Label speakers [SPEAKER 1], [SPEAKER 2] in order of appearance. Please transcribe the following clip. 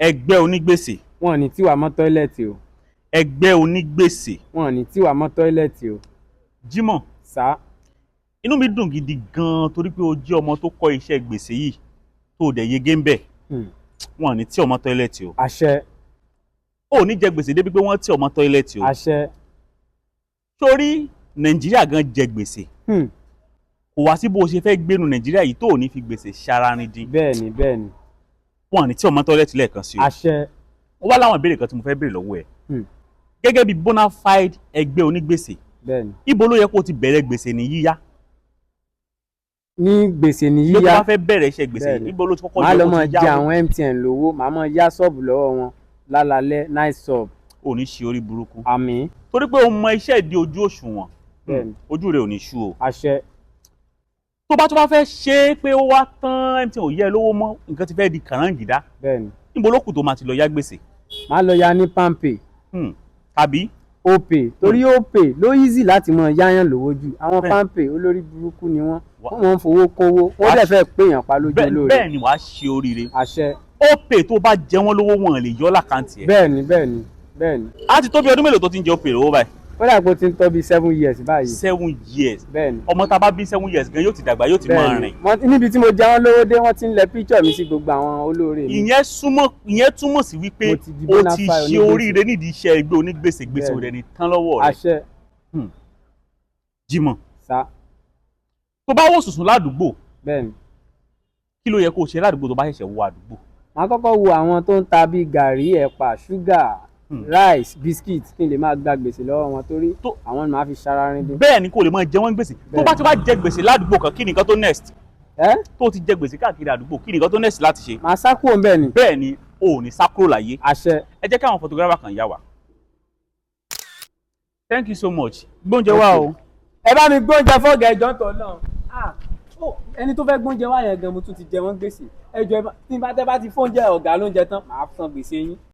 [SPEAKER 1] Ẹgbẹ́ onígbèsè.
[SPEAKER 2] Wọn ò ní tì wá mọ́ toilet o.
[SPEAKER 1] Ẹgbẹ́ onígbèsè.
[SPEAKER 2] Wọn ò ní tì wá mọ́ toilet o.
[SPEAKER 1] Jimoh,
[SPEAKER 2] Sá.
[SPEAKER 1] inú mi dùn gidi gan-an torí pé o jẹ́ ọmọ tó kọ́ iṣẹ́ gbèsè yìí, tó o dẹ̀ yege ń bẹ̀. Wọn ò ní tì ọ́ mọ́ toilet o.
[SPEAKER 2] Àṣẹ.
[SPEAKER 1] O ò ní jẹ gbèsè débi pé wọ́n tì ọ́ mọ́ toilet o.
[SPEAKER 2] Àṣẹ.
[SPEAKER 1] Torí Nàìjíríà gan jẹ gbèsè. Kò wá sí bó o ṣe fẹ́ gbénu Nàìjíríà yìí tó ò ní fi gbèsè ṣararin dín.
[SPEAKER 2] bẹ́ẹ̀ni bẹ́ẹ̀ni
[SPEAKER 1] Wọn ò ní tì ọ́ mọ́ toilet lẹ́ẹ̀kan sí o.
[SPEAKER 2] Àṣẹ.
[SPEAKER 1] Ó wá láwọn ìbéèrè kan tí mo fẹ́ béèrè lọ́wọ́ ẹ̀. Gẹ́gẹ́ bí bona fide ẹgbẹ́ onígbèsè, ibo ló yẹ kó o ti bẹ̀rẹ̀ gbèsè ní yíyá?
[SPEAKER 2] Ní gbèsè ní
[SPEAKER 1] Bí o
[SPEAKER 2] yíyá.
[SPEAKER 1] bá fẹ́ bẹ̀rẹ̀ iṣẹ́ gbèsè, ibo ló ti kọ́kọ́
[SPEAKER 2] Màá
[SPEAKER 1] yẹ
[SPEAKER 2] lọ
[SPEAKER 1] kó
[SPEAKER 2] mọ
[SPEAKER 1] ti
[SPEAKER 2] jẹ
[SPEAKER 1] yáwó?
[SPEAKER 2] àwọn MTN lówó, màá mọ yá sub lọ́wọ́ wọn lálálẹ́, night sub.
[SPEAKER 1] Ò ní ṣe orí burúkú.
[SPEAKER 2] Àmín.
[SPEAKER 1] Torí pé o mọ iṣẹ́ ìdí ojú òṣùwọ̀n. Ojú rẹ ò ní ṣú o.
[SPEAKER 2] Àṣẹ.
[SPEAKER 1] Tó bá fẹ́ ṣe é pé ó wá tán, MTN ò yẹ ẹ lówó mọ́, nǹkan ti fẹ́ di kànáńgídá, níbo ló kù tó máa ti lọ yá gbèsè?
[SPEAKER 2] Màá lọ ya ní PalmPay.
[SPEAKER 1] Tàbí?
[SPEAKER 2] Opay, torí Opay ló easy láti mọ yáyàn lówó jù. Àwọn PalmPay, olórí burúkú ni wọ́n. Wọ́n máa ń fowó kówó, wọ́n dẹ̀ fẹ́ péyàn pa lójú olóore.
[SPEAKER 1] Bẹ́ẹ̀ ni, wàá ṣe oríire.
[SPEAKER 2] Àṣẹ.
[SPEAKER 1] Opay, tó bá jẹ wọ́n lówó, wọn lè yọ l'account ẹ̀.
[SPEAKER 2] bẹ́ẹ̀ni bẹ́ẹ̀ni bẹ́ẹ̀ni
[SPEAKER 1] Á ti tó bí ọdún mélòó tó ti ń jẹ Opay lówó báyìí?
[SPEAKER 2] Ó dà pé ó ti ń tọ́ bí 7 years báyìí.
[SPEAKER 1] 7 years?
[SPEAKER 2] Bẹ́ẹ̀ni.
[SPEAKER 1] Ọmọ tá a bá bí 7 years gan yóò ti dàgbà, yóò ti máa rìn.
[SPEAKER 2] Níbi tí mo jẹ wọ́n lówó dé, wọ́n ti ń lẹ píṣọ̀ mi sí gbogbo àwọn olóore mi.
[SPEAKER 1] Ìyẹn túmọ̀ sí wípé
[SPEAKER 2] Mo ti di
[SPEAKER 1] o
[SPEAKER 2] bona
[SPEAKER 1] ti
[SPEAKER 2] fide
[SPEAKER 1] ṣe
[SPEAKER 2] onígbèsè.
[SPEAKER 1] oríire nídìí iṣẹ́ ẹgbẹ́ onígbèsè. Gbèsè rẹ̀ ní tán lọ́wọ́ rẹ̀.
[SPEAKER 2] Àṣẹ.
[SPEAKER 1] Jimoh,
[SPEAKER 2] Sá.
[SPEAKER 1] tó bá wò sùsùn ládùúgbò, kí ló yẹ kó o ṣe ládùúgbò tó bá ṣẹ̀ṣẹ̀ wọ àdúgbò?
[SPEAKER 2] Màá kọ́kọ́ wo àwọn tó ń ta bíi gàrí, ẹ̀pà, ṣúgà, rice, biscuit, kí n lè máa gba gbèsè lọ́wọ́ wọn, torí àwọn ni màá fi ṣararin dín.
[SPEAKER 1] Bẹ́ẹ̀ ni, kó lè máa jẹ wọ́n gbèsè. Tó bá ti wá jẹ gbèsè ládùúgbò kan, kí ni nǹkan tó next?
[SPEAKER 2] Ẹ́?
[SPEAKER 1] Tó ti jẹ gbèsè káàkiri àdúgbò, kí ni nǹkan tó next láti ṣe?
[SPEAKER 2] Màá sá kúrò ńbẹ̀ ni.
[SPEAKER 1] Bẹ́ẹ̀ ni, o ò ní sá kúrò láyé.
[SPEAKER 2] Àṣẹ.
[SPEAKER 1] Ẹ jẹ́ káwọn photographer kan yà wá. Thank you so much. Gbóúnjẹ wá o.
[SPEAKER 2] Ẹ bá mi gbóúnjẹ fọ́ọ̀gà, ẹjọ́ ń tọ̀ náà. Ẹni tó fẹ́ gbóúnjẹ wá yẹn gan, mo tún ti jẹ wọ́n gbèsè. Ẹjọ́, tí n bá tẹ́ bá ti fóúnjẹ ọ̀gá lóúnjẹ tán, màá san gbèsè yín.